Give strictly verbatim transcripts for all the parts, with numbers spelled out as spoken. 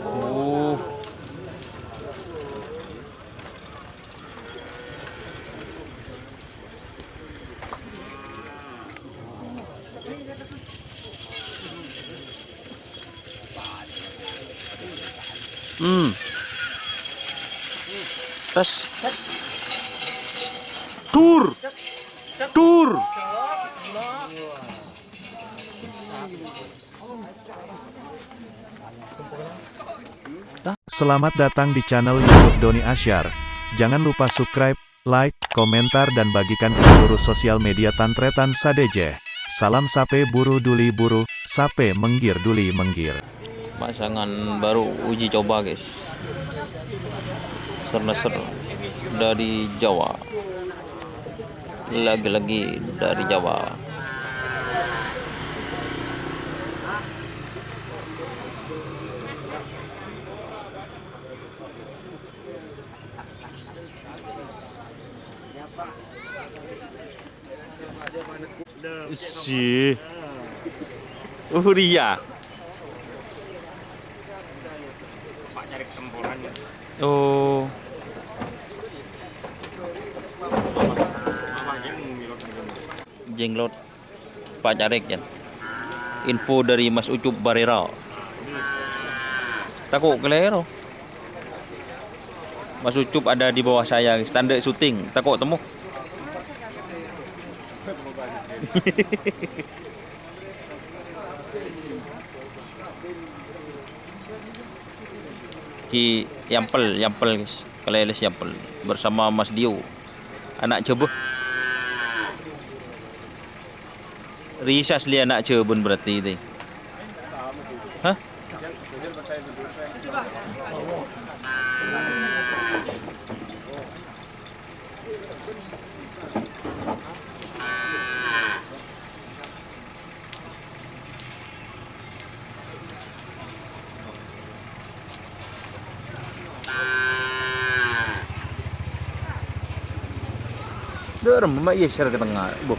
Oh. Hmm. Tes. Dur. Dur. Selamat datang di channel YouTube Doni Asyar. Jangan lupa subscribe, like, komentar, dan bagikan ke seluruh sosial media tan-tarètan sadhâjâ. Salam sapè buru duli buru, sapè mèngghir duli mèngghir. Pamasangan baru uji coba, guys. Ser-nèser dari Jawa. Lagi-lagi dari Jawa. Isi. Uria. Oh. Jenglot. Pacarèk, yan. Info dari Mas Ucup Barera. Tako' kalèro. Mas Ucup ada di bawah saya, standar syuting. Tako' temu. Ki Yampel, Yampel, guys. Kalèlès Yampel bersama Mas Dio. Ana' Jhâbâ. Risa asli ana' Jhâbâ berarti itu. Hah? Dâ' remma ma' iyâ sèr ka tengnga, Bu.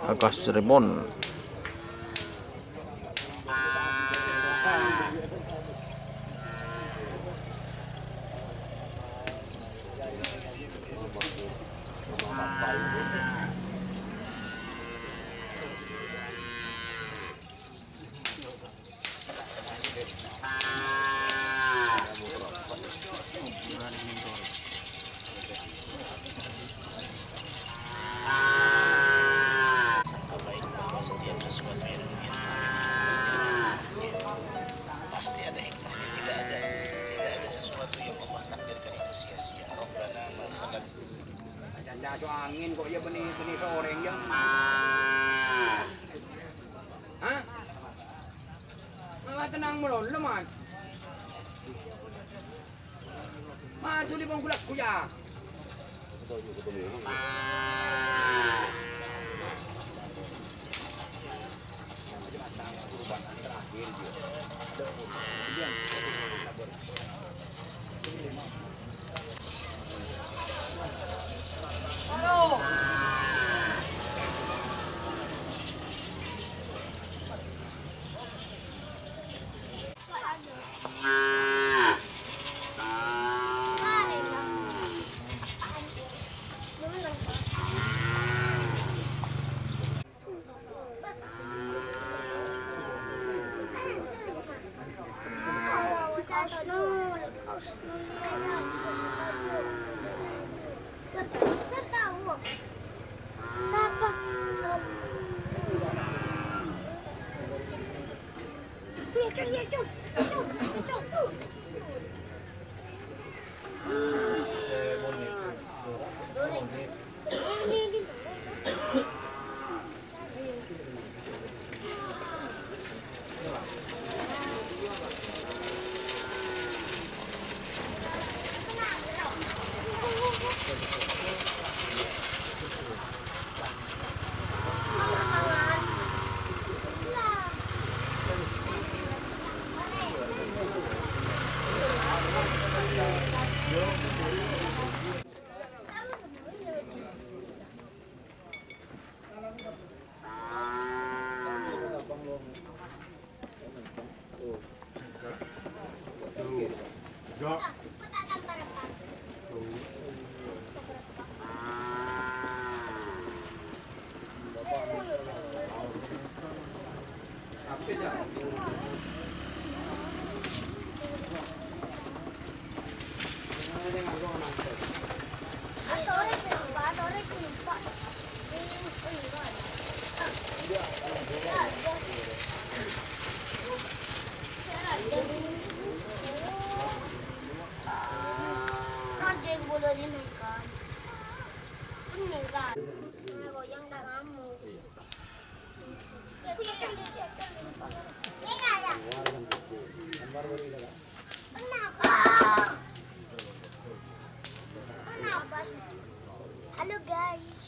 Akas Remon. Sangka baik bahwa setiap sesuatu yang, yang terjadi pasti ada hikmahnya. Tidak ada, tidak ada sesuatu yang Allah takdirkan itu sia-sia. Rabbana ma khalaq. Jaco angin kok ya beni, beni soreng ya. Hah? Malah tenang melon, leman. Maju di bongkulas kuya. Husnul, Husnul. Sapa? Iya, Cong, iya, Cong. Cong, Cong, Cong. Halo, guys.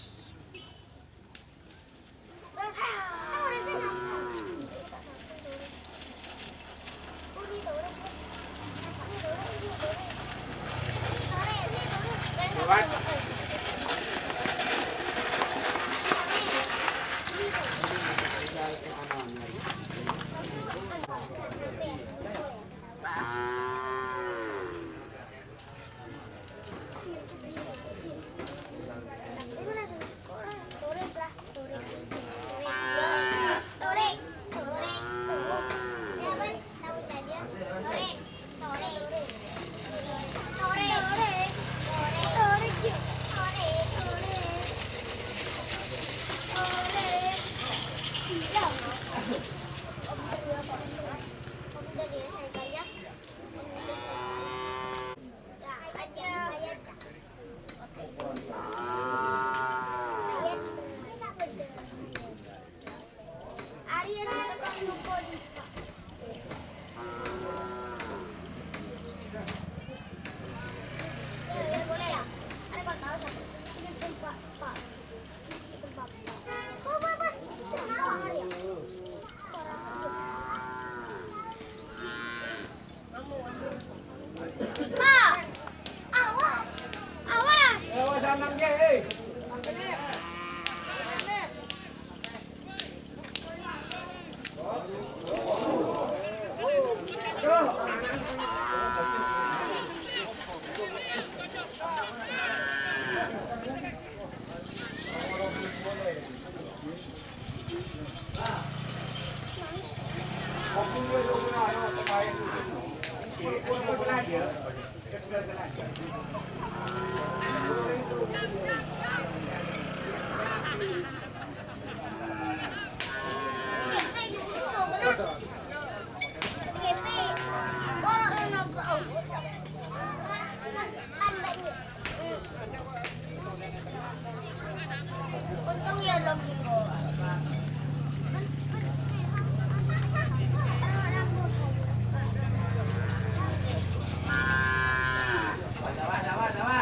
Pak, awas, awas.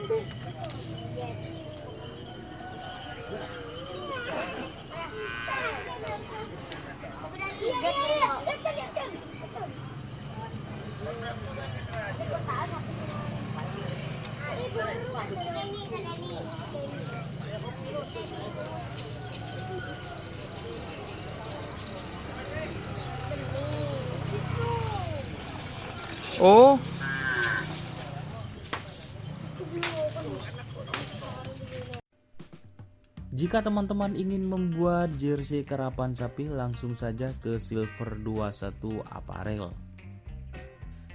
Oh. Jika teman-teman ingin membuat jersey karapan sapi, langsung saja ke Silver dua satu Apparel.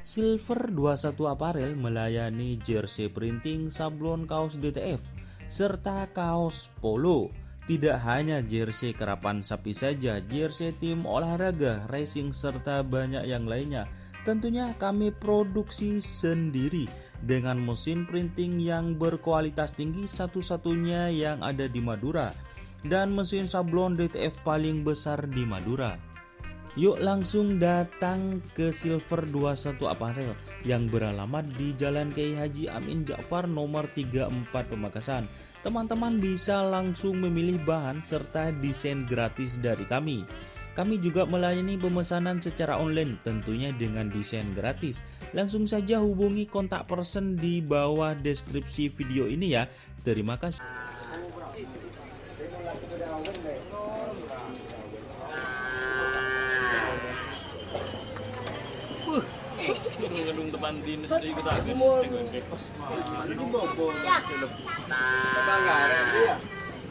Silver dua satu Apparel melayani jersey printing, sablon kaos D T F, serta kaos polo. Tidak hanya jersey karapan sapi saja, jersey tim olahraga, racing, serta banyak yang lainnya. Tentunya kami produksi sendiri dengan mesin printing yang berkualitas tinggi, satu-satunya yang ada di Madura, dan mesin sablon D T F paling besar di Madura. Yuk langsung datang ke Silver dua satu Apparel yang beralamat di Jalan Kiai Haji Amin Ja'far nomor tiga empat Pamekasan. Teman-teman bisa langsung memilih bahan serta desain gratis dari kami. Kami juga melayani pemesanan secara online, tentunya dengan desain gratis. Langsung saja hubungi kontak person di bawah deskripsi video ini ya. Terima kasih.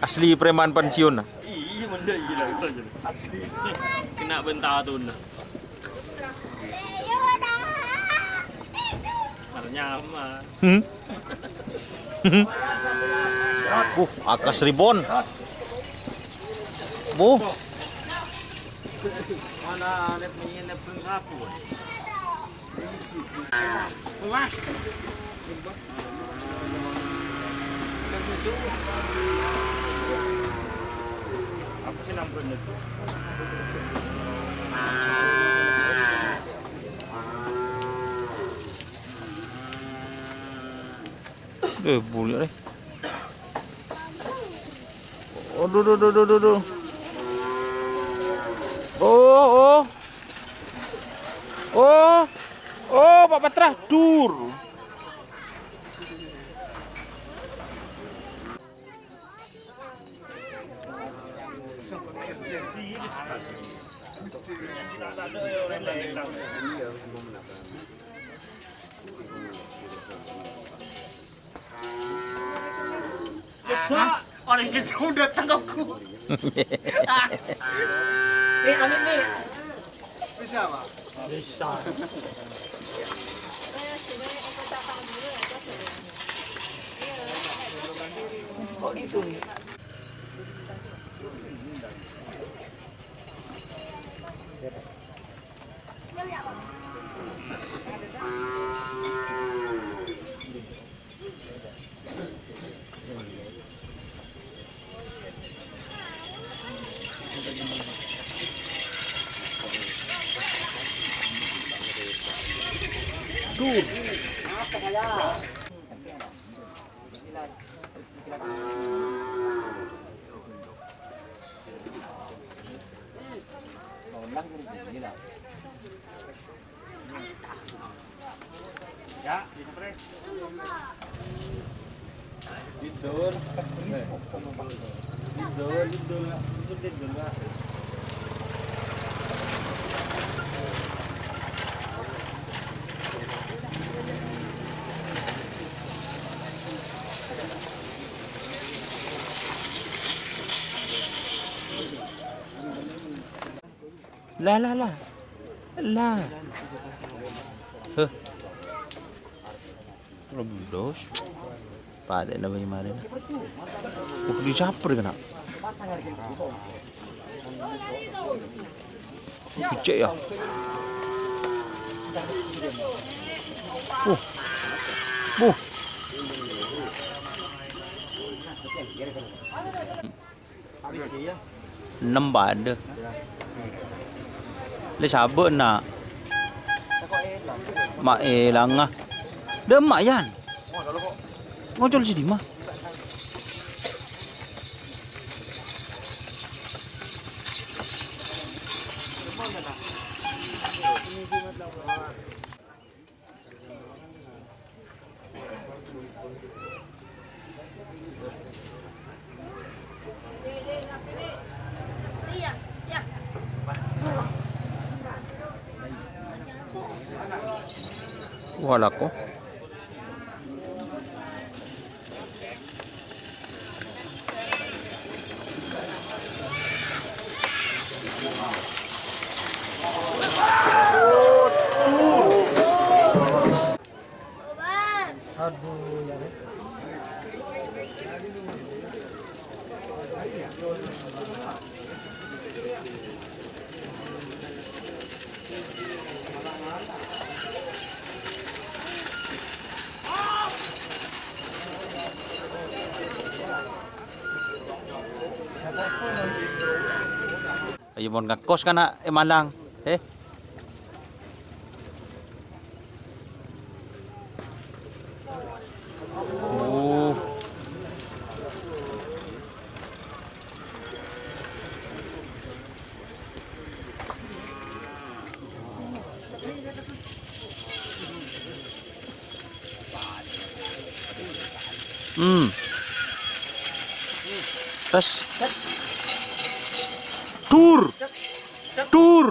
Asli preman pensiun. Iya, bener, iya, lah, itu aja. Asli. Kena bentar tuh, nah. Ternyata. Hmm? Uh, akas ribon. Bu. Mana anet menginep pun sapu. Wah. Apa sih namanya itu? Eh, bulya deh. Aduh, duh, duh, duh, duh, duh. Oh, oh. Oh. Oh, Pak Patra, dur. Orang ke sudah tangkapku. Eh, amin nih. Bisa, Pak? Bisa. Kok gitu nih? Tidur. Tidur, tidur, tidur, tidur. Lah, lah, lah. Lah. Heh. Lebdos. Padek na bâi marèna. Uh, dicaper kena. Becek ya. Uh. Uh. Ennem padâ. Lè sabâ' na'. Ma' èlanga. Dâ' emma', Yan. Ngoncol si Dima. Wah, lako. Ayo, mon ngakos kana' è Malang, eh? Oh. Hmm. Terus. Dur. Dur.